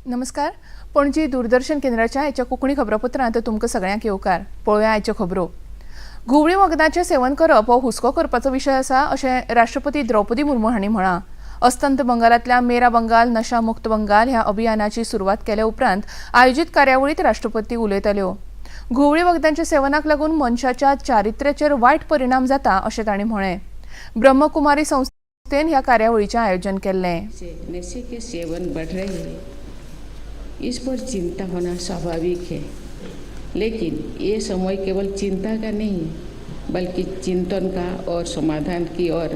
नमस्कार. पणजी दूरदर्शन केंद्राच्या आयच्या कोंकणी खबरापत्रांत तुमकां सगळ्यांक येवकार. पळोवया आयच्यो खबरो. घुंवळी वखदांचें सेवन करप हो हुस्को करपाचो विशय आसा अशें राष्ट्रपती द्रौपदी मुर्मू हांणी म्हळां. अस्तंत बंगालांतल्या मेरा बंगाल नशा मुक्त बंगाल ह्या अभियानाची सुरवात केले उपरांत आयोजीत कार्यावळींत राष्ट्रपती उलयताल्यो. घुंवळी वखदांच्या सेवनाक लागून मनशाच्या चारित्र्याचेर वायट परिणाम जाता अशें तांणी म्हळें. ब्रह्मकुमारी संस्थेन ह्या कार्यावळीचें आयोजन केल्लें. नशे के सेवन बढ़ रहे हैं, इस पर चिंता होना स्वाभाविक है, लेकिन ये समय केवल चिंता का नहीं, बल्कि चिंतन का और समाधान की ओर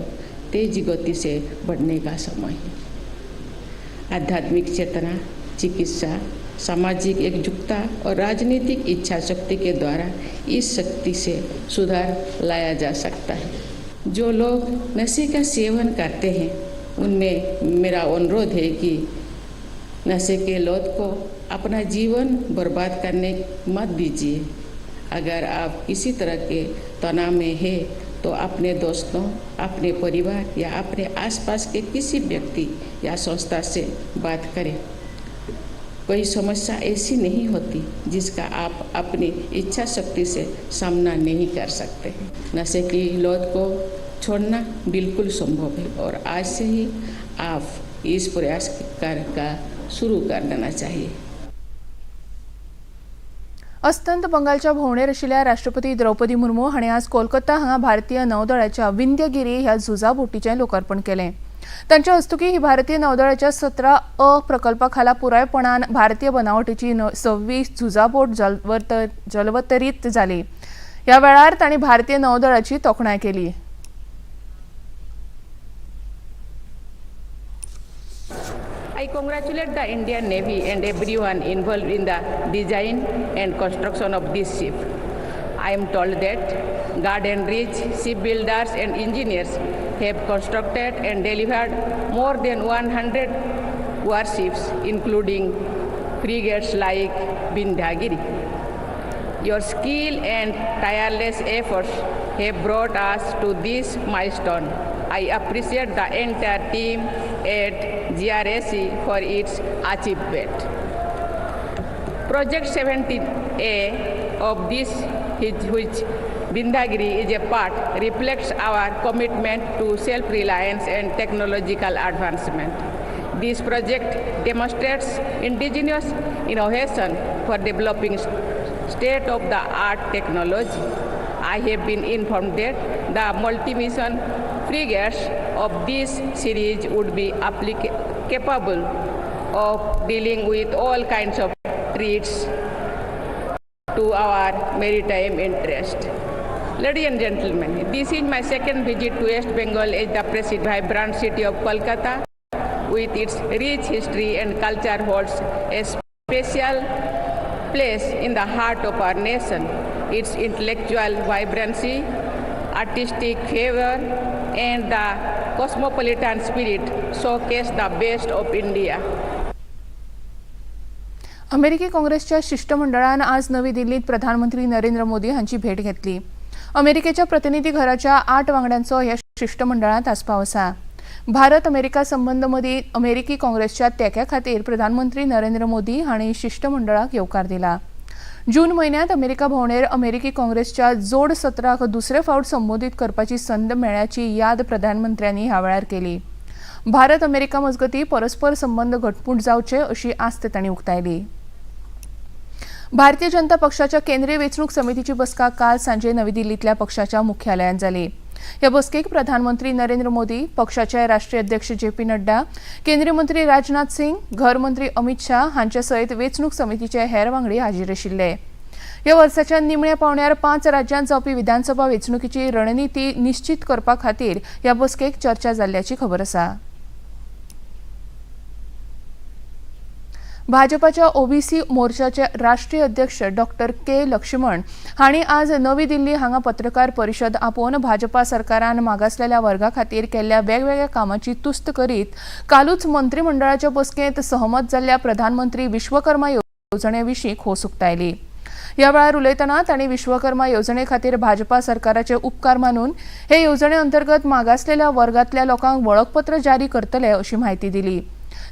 तेज गति से बढ़ने का समय है। आध्यात्मिक चेतना, चिकित्सा, सामाजिक एकजुटता और राजनीतिक इच्छा शक्ति के द्वारा इस शक्ति से सुधार लाया जा सकता है। जो लोग नशे का सेवन करते हैं, उनमें मेरा अनुरोध है कि नशे के लत को अपना जीवन बर्बाद करने मत दीजिए। अगर आप किसी तरह के तनाव में है, तो अपने दोस्तों, अपने परिवार या अपने आसपास के किसी व्यक्ति या संस्था से बात करें। कोई समस्या ऐसी नहीं होती जिसका आप अपनी इच्छा शक्ति से सामना नहीं कर सकते। नशे की लत को छोड़ना बिल्कुल संभव है और आज से ही आप इस प्रयास कर का शुरू कर देना चाहिए। अस्तंत बंगालच्या भोंवडेर आशिल्ल्या राष्ट्रपती द्रौपदी मुर्मू हांणी आज कोलकाता हांगा भारतीय नौदळाच्या विंध्यगिरी ह्या झुजा बोटीचें लोकार्पण केलें. तांच्या हस्तुकीं ही भारतीय नौदळाच्या 17 अ प्रकल्पा खाला पुरायपणान भारतीय बनावटीची 26 झुजा बोट जलवतरीत जाली. ह्या वेळार तांणी भारतीय नौदळाची तोखणाय केली. I congratulate the Indian Navy and everyone involved in the design and construction of this ship. I am told that Garden Reach shipbuilders and engineers have constructed and delivered more than 100 warships, including frigates like Vindhyagiri. Your skill and tireless efforts have brought us to this milestone. I appreciate the entire team at GRSE for its achievement. Project 17A of this, which Vindhyagiri is a part, reflects our commitment to self-reliance and technological advancement. This project demonstrates indigenous innovation for developing state-of-the-art technology. I have been informed that the multi-mission frigates of this series would be capable of dealing with all kinds of threats to our maritime interest. Ladies and gentlemen, this is my second visit to West Bengal as the president. Vibrant city of Kolkata, with its rich history and culture, holds a special place in the heart of our nation. Its intellectual vibrancy, artistic fervor, and the cosmopolitan spirit showcase the best of India. अमेरिकी काँग्रेसच्या शिष्टमंडळान आज नवी दिल्लीत प्रधानमंत्री नरेंद्र मोदी हांची भेट घेतली. अमेरिकेच्या प्रतिनिधी घराच्या 8 वांगड्यांचो ह्या शिष्टमंडळांत आस्पाव आसा. भारत अमेरिका संबंद मदीं अमेरिकी काँग्रेसच्या तेंक्या खातीर प्रधानमंत्री नरेंद्र मोदी हांणी शिष्टमंडळाक येवकार दिला. जून म्हयन्यांत अमेरिका भोंवडेर अमेरिकी काँग्रेसच्या जोड सत्राक दुसरे फावट संबोधीत करपाची संद मेळ्ळ्याची याद प्रधानमंत्र्यांनी ह्या वेळार केली. भारत अमेरिका मजगतीं परस्पर संबंद घटमूट जावचे अशी आस्त तांणी उक्तायली. भारतीय जनता पक्षाच्या केंद्रीय वेंचणूक समितीची बसका काल सांजे नवी दिल्लींतल्या पक्षाच्या मुख्यालयांत जाली. हे बसकेक प्रधानमंत्री नरेंद्र मोदी, पक्षाचे राष्ट्रीय अध्यक्ष जे पी नड्डा, केंद्रीय मंत्री राजनाथ सिंग, घर मंत्री अमित शाह हांचे सयत वेंचणूक समितीचे हेर वांगडी हाजीर आशिल्ले. ह्या वर्साच्या निमण्या पावंड्यार 5 राज्यांत जावपी विधानसभा वेंचणुकीची रणनिती निश्चित करपा खातीर ह्या बसकेक चर्चा जाल्ल्याची खबर आसा. भाजपाच्या ओबीसी मोर्चाचे राष्ट्रीय अध्यक्ष डॉक्टर के लक्ष्मण हांणी आज नवी दिल्ली हांगा पत्रकार परिशद आपोवन भाजपा सरकारान मागासलेल्या वर्गा खातीर केल्ल्या वेगवेगळ्या कामाची तुस्त करीत कालूच मंत्रिमंडळाच्या बसकेंत सहमत जाल्ल्या प्रधानमंत्री विश्वकर्मा येवजणे विशीं खोस उक्तायली. ह्या वेळार उलयतना तांणी विश्वकर्मा येवजणे खातीर भाजपा सरकाराचे उपकार मानून हे येवजणे अंतर्गत मागासलेल्या वर्गांतल्या लोकांक वळखपत्र जारी करतले अशी म्हायती दिली.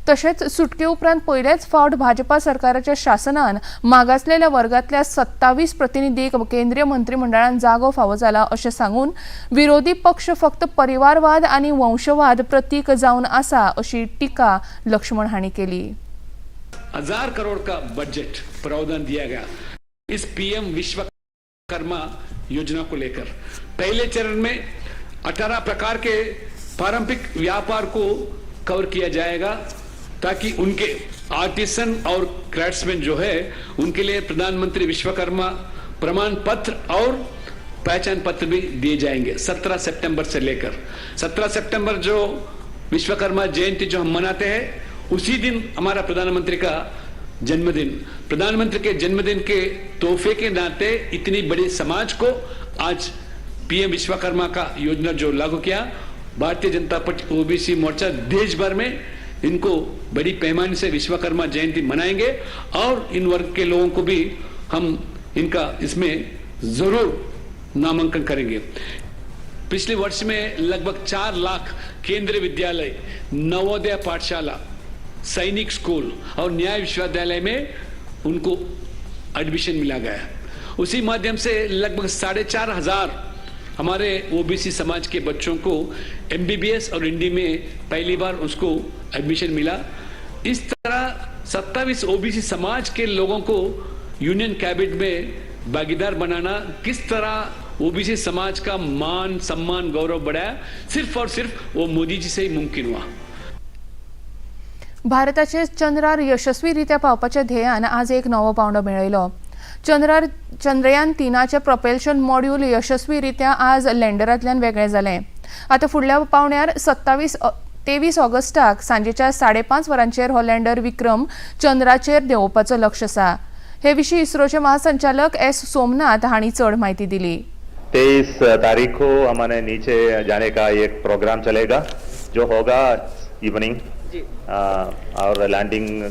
तशेंच सुटके उपरांत पयलेच फावट भाजपा सरकाराच्या शासनान मागासलेल्या वर्गांतल्या 27 प्रतिनिधीक केंद्रीय मंत्रिमंडळान जागो फावो जाला अशें सांगून विरोधी पक्ष फक्त परिवारवाद आनी वंशवाद प्रतीक जावन आसा अशी टिका लक्ष्मण हांणी केली. 1000 करोड़ का बजट प्रावधान दिया गया इस पीएम विश्वकर्मा योजना को लेकर. पहले चरण में 18 प्रकार के पारंपरिक व्यापार को कवर किया जाएगा, ताकि उनके आर्टिसन और क्राफ्ट्समैन जो है, उनके लिए प्रधानमंत्री विश्वकर्मा प्रमाण पत्र और पहचान पत्र भी दिए जाएंगे. 17 सितंबर से लेकर, 17 सितंबर जो विश्वकर्मा जयंती जो हम मनाते हैं, उसी दिन हमारा प्रधानमंत्री का जन्मदिन. प्रधानमंत्री के जन्मदिन के तोहफे के नाते इतनी बड़ी समाज को आज पीएम विश्वकर्मा का योजना जो लागू किया, भारतीय जनता पार्टी ओबीसी मोर्चा देश भर में इनको बड़ी पैमाने से विश्वकर्मा जयंती मनाएंगे और इन वर्ग के लोगों को भी हम इनका इसमें जरूर नामांकन करेंगे. पिछले वर्ष में लगभग 4 लाख केंद्रीय विद्यालय, नवोदय पाठशाला, सैनिक स्कूल और न्याय विश्वविद्यालय में उनको एडमिशन मिला गया. उसी माध्यम से लगभग 4,500 हमारे ओबीसी समाज के बच्चों को एमबीबीएस और एमडी में पहली बार उसको एडमिशन मिला. इस तरह 27 ओबीसी समाज के लोगों को यूनियन कैबिनेट में भागीदार बनाना, किस तरह ओबीसी समाज का मान, सम्मान, गौरव बढ़ाया, सिर्फ और सिर्फ वो मोदी जी से ही मुमकिन हुआ. भारताचे चंद्रार यशस्वी रित्या पावपाच्या ध्येयान आज एक नवो पावंडो मेळयलो. चंद्रार चंद्रयान 3चें प्रपेल्शन मॉड्यूल यशस्वी रित्या आज लँडरांतल्यान वेगळें जालें. आतां फुडल्या पावंड्यार 27, 23 ऑगस्टाक सांजेच्या 5:30 वरांचेर हो लँडर विक्रम चंद्राचेर देंवोवपाचो लक्ष आसा. हे विशीं इस्रोचे महासंचालक एस सोमनाथ हांणी चड म्हायती दिली. 23 तारीख को हमारे नीचे जाने का एक प्रोग्राम चलेगा, जो होगा इवनिंग और लैंडिंग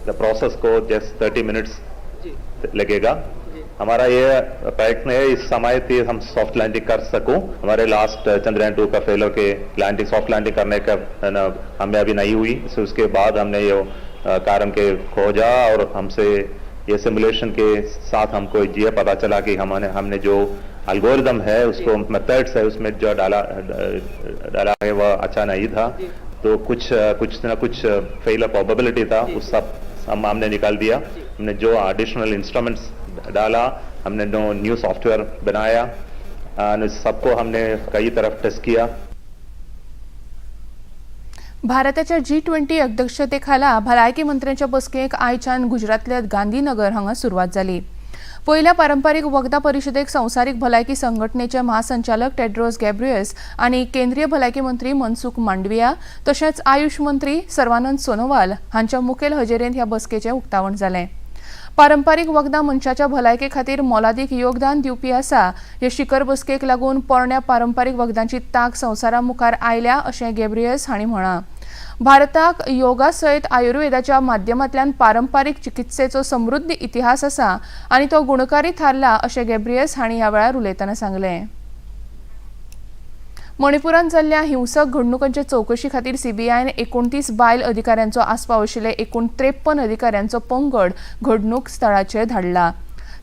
प्रोसेस को जस्ट 30 मिनट्स लगेगा. हमारा ये प्रयत्न है, इस समय पे हम सॉफ्ट लैंडिंग कर सकूं. हमारे लास्ट चंद्रयान 2 का फेलर के लैंडिंग, सॉफ्ट लैंडिंग करने का है ना, हमें अभी नहीं हुई. सो उसके बाद हमने ये कारण के खोजा और हमसे ये सिमुलेशन के साथ हमको ये पता चला कि हमने हमने जो अल्गोरिदम है, उसको मेथड्स है, उसमें जो डाला डाला है, वह अच्छा नहीं था. तो कुछ कुछ ना कुछ फेलर प्रोबेबिलिटी था, उस सब हमने निकाल दिया. हमने जो एडिशनल इंस्ट्रूमेंट्स डाला, हमने जो न्यू सॉफ्टवेयर बनाया and इस सबको हमने कई तरफ टेस्ट किया. भारताच्या जी 20 अध्यक्षतेखाला भलायकी मंत्र्यांच्या बसकेक आयच्यान गुजरातल्या गांधीनगर हांगा सुरवात जाली. पयल्या पारंपारीक वखदां परिशदेक संवसारीक भलायकी संघटनेचे महासंचालक टेड्रोस गॅब्रियस आनी केंद्रीय भलायकी मंत्री मनसुख मांडविया तशेंच आयुष मंत्री सर्वानंद सोनोवाल हांच्या मुखेल हजेरेंत ह्या बसकेचें उक्तावण जालें. पारंपारीक वखदां मनशाच्या भलायके खातीर मोलादीक योगदान दिवपी आसा. हे शिखर बसकेक लागून पोरण्या पारंपारीक वखदांची तांक संवसारा मुखार आयल्या अशें गॅब्रियस हांणी म्हळां. भारताक योगा सयत आयुर्वेदाच्या माध्यमांतल्यान पारंपारीक चिकित्सेचो समृद्ध इतिहास आसा आनी तो गुणकारी थारला अशें गॅब्रियस हांणी ह्या वेळार उलयतना सांगलें. मणिपुरांत जाल्ल्या हिंसक घडणुकांचे चवकशी खातीर सीबीआयन 29 बायल अधिकाऱ्यांचो आस्पाव आशिल्ले एकूण 53 अधिकाऱ्यांचो पंगड घडणूक स्थळाचेर धाडला.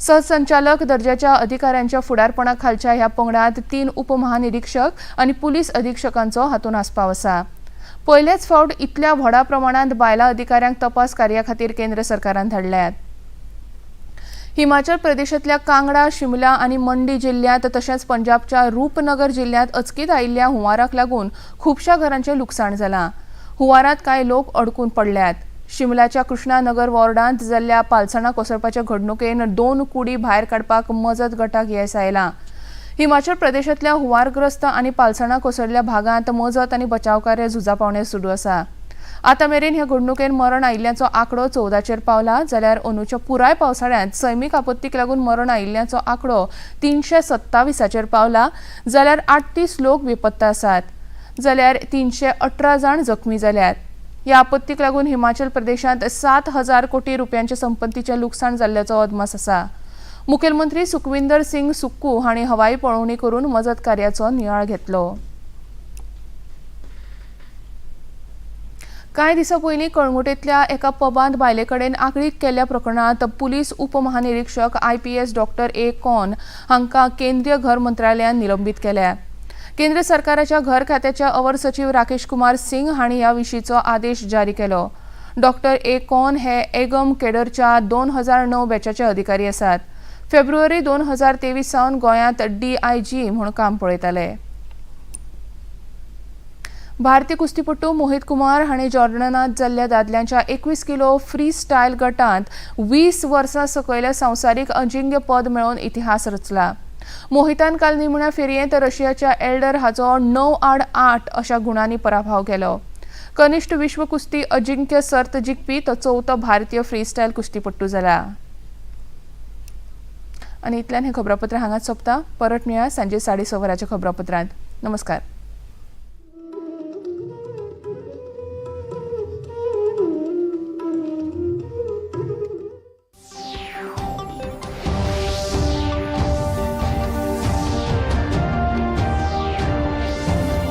सहसंचालक दर्जाच्या अधिकाऱ्यांच्या फुडारपणा खालच्या ह्या पंगडात तीन उपमहानिरीक्षक आनी पुलीस अधिक्षकांचो हातूंत आस्पाव आसा. पयलेच फावट इतल्या व्हडा प्रमाणांत बायलां अधिकाऱ्यांक तपास कार्या खातीर केंद्र सरकारान धाडल्यात. हिमाचल प्रदेशांतल्या कांगडा, शिमला आनी मंडी जिल्ल्यांत तशेंच पंजाबच्या रूपनगर जिल्ल्यांत अचकीत आयिल्ल्या हुंवाराक लागून खुबश्या घरांचें लुकसाण जालां. हुंवारांत कांय लोक अडकून पडल्यात. शिमलाच्या कृष्णानगर वॉर्डांत जाल्ल्या पालसणां कोसळपाच्या घडणुकेन दोन कुडी भायर काडपाक मजत गटाक येस आयलां. हिमाचल प्रदेशांतल्या हुंवारग्रस्त आनी पालसणां कोसळिल्ल्या भागांत मजत आनी बचाव कार्य झुजा पावणे सुरू आसा. आतां मेरेन ह्या घडणुकेन मरण आयिल्ल्याचो आंकडो 14चेर पावला, जाल्यार अंदूच्या पुराय पावसाळ्यांत सैमीक आपत्तीक लागून मरण आयिल्ल्याचो आंकडो 327चेर पावला, जाल्यार 38 लोक बेपत्ता आसात, जाल्यार 318 जाण जखमी जाल्यात. ह्या आपत्तीक लागून हिमाचल प्रदेशांत 7,000 कोटी रुपयांच्या संपत्तीचें लुकसाण जाल्ल्याचो अदमास आसा. मुखेलमंत्री सुखविंदर सिंग सुक्कू हांणी हवाई पळोवणी करून मजत कार्याचो नियाळ घेतलो. कांय दिसां पयलीं कळंगुटेंतल्या एका पबांत बायले कडेन आगळीक केल्ल्या प्रकरणांत पुलीस उपमहानिरीक्षक आयपीएस डॉक्टर ए कॉन हांकां केंद्रीय घर मंत्रालयान निलंबीत केल्या. केंद्र सरकाराच्या घर खात्याच्या अवर सचीव राकेश कुमार सिंग हांणी ह्या विशींचो आदेश जारी केलो. डॉक्टर ए कॉन हे एगम केडरच्या 2009 बॅचाचे अधिकारी आसात. फेब्रुवारी 2023 सावन गोंयांत डीआयजी म्हूण काम पळयताले. भारतीय कुस्तीपटू मोहित कुमार हांणी जॉर्डनांत जाल्ल्या दादल्यांच्या 21 किलो फ्री स्टायल गटांत 20 वर्सां सकयल्या संवसारीक अजिंक्य पद मेळोवन इतिहास रचला. मोहितान काल निमण्या फेरयेंत रशियाच्या एल्डर हाचो 9-8 अशा गुणांनी पराभव केलो. कनिष्ठ विश्व कुस्ती अजिंक्य सर्त जिखपी तो चवथो भारतीय फ्री स्टायल कुस्तीपट्टू जाला. आनी इतल्यान हें खबरापत्र हांगाच सोंपता. परत मेळया सांजे 6:30 वरांच्या खबरापत्रांत. नमस्कार.